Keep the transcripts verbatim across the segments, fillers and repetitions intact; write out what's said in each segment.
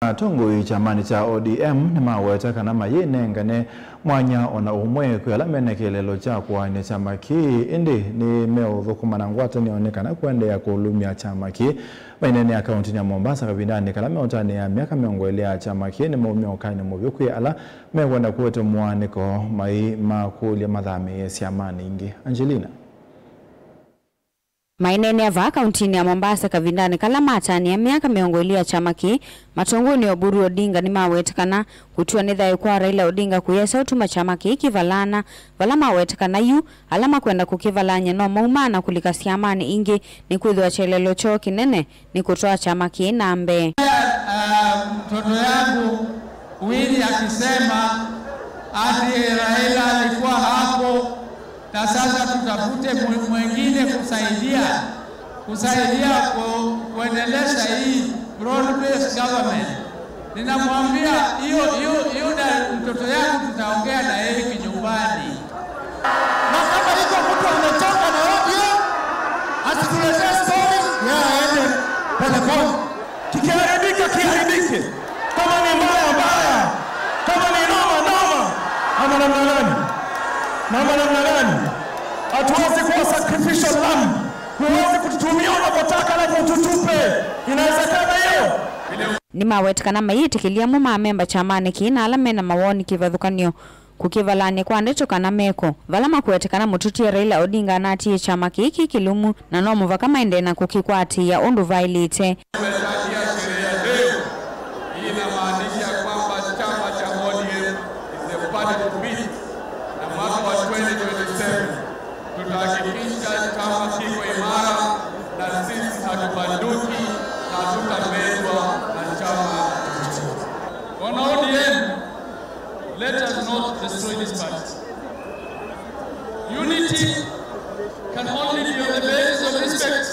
Atongoi kyamanĩ kya O D M nĩmaweta kana mayĩnengane mwanya o na ũmwe kwĩ ala mena kĩeleelo kya kũaany'a kyama kĩĩ, ĩndĩ nĩmeũthũkũma na ngwatanĩo nĩ kana kũendeea kũlũmya kyama kĩĩ. Maineenea kaũntĩnĩ ya Mombasa kavindanĩ kala meũtanĩa myaka mĩongo ĩlĩ ya kyama kĩĩ nĩmaumya ũkany'o mũvyũ kwĩ ala mekwenda kũete mũaanĩko mai makũlya mathamĩĩe syamanĩ ingĩ. Angelina. Maineenea vaa kaũntĩnĩ ya Mombasa kavindanĩ kala matanĩa myaka mĩongo ĩlĩ ya kyama kĩĩ, matongoonĩ Oburu Odinga nĩmaweta kana kũtiwa nĩ thayũ kwa Raila Odinga kũyĩasa ũtuma kyama kĩĩ kĩvalana, vala maweta kana yu ala makwenda kũkĩvalany'a no maumaa na kũlika syamanĩ ingĩ, nĩkwĩthĩwa kyaĩlĩlo kyoo kĩnene nĩ kũtwaa kyama kĩĩ na mbee. Ah, mtoto yangu Winnie akisema ati Raila alikuwa hapo na sasa tutafute mwe-, mwengine kusaidia, kusaidia ku-, kuendelesha hii broad based government. Ninamwambia hiyo, hiyo, hiyo na mtoto yangu tutaongea na yeye kinyumbani. Na kama iko mtu amechoka na O D M, asituletee story, yeye aende polepole. Kikiharibika, kiharibike. Kama ni mbaya, mbaya. Kama ni noma, noma. Ama namna gani? Ama namna gani? Hatuwezi kuwa sacrificial lamb. Huwezi kututumia unavyotaka alafu ututupe. Inawezekana hiyo? Nĩmaweta kana mayĩtĩkĩlya amwe ma amemba kyamanĩ kĩĩ na ala mena mawoni kĩvathũkany'o kũkĩvalany'a kwa ndeto kana meko, vala makwete kana mũtũtie Raila Odinga anatie kyama kĩĩ kĩ kĩlũmu na no mũvaka maendee na kũkĩkwatĩĩa ũndũ vaĩlĩte. Tumetakia sheria leo, hii inamaanisha kwamba chama cha O D M is the party to beat na mwaka wa twenty twenty-seven. Tutahakikisha chama kiko imara na sisi hatubanduki na hatutamezwa na chama chochote. Wana O D M, let us not destroy this party. Unity can only be on the basis of respect.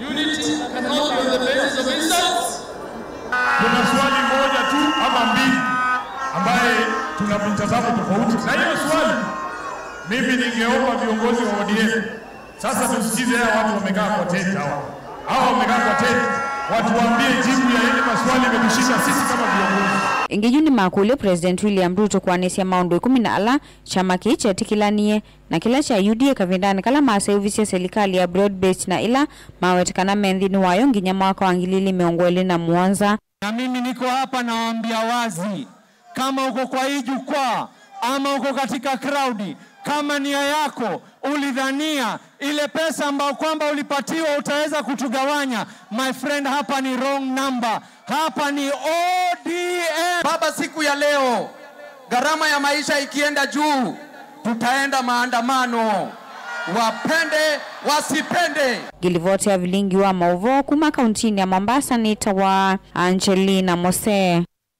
Unity cannot be on the basis of insults. Kuna swali moja tu ama mbili ambaye tuna mtazamo tofauti. Na hiyo swali, mimi ningeomba viongozi wa O D M, sasa tusikize hawa watu wamekaa kwa tent hawa. Hawa wamekaa kwa tent, watuambie jibu ya ile maswali imetushinda sisi kama viongozi. Ĩngĩ yu nĩmakũlya President William Ruto kũanĩsya maũndũ ĩkũmi na ala kyama kĩĩ kyetĩkĩlanie na kĩla kya U D A kavindanĩ kala maseũvisye selikalĩ ya broad based na ĩla maweta kana me nthĩnĩ wayo nginya mwaka wa ngili ilĩ mĩongo ĩlĩ na mũonza. Na mimi niko hapa nawaambia wazi, kama uko kwa hii jukwaa ama uko katika crowd, kama nia yako ulidhania ile pesa ambayo kwamba ulipatiwa utaweza kutugawanya, my friend, hapa ni wrong number. Hapa ni O D M. Baba, siku ya leo, gharama ya maisha ikienda juu, tutaenda maandamano, wapende wasipende. Ngĩlivoti ya vilingi wa maũvoo kuma kauntinĩ ya Mombasa nĩtawa Angelina Mose.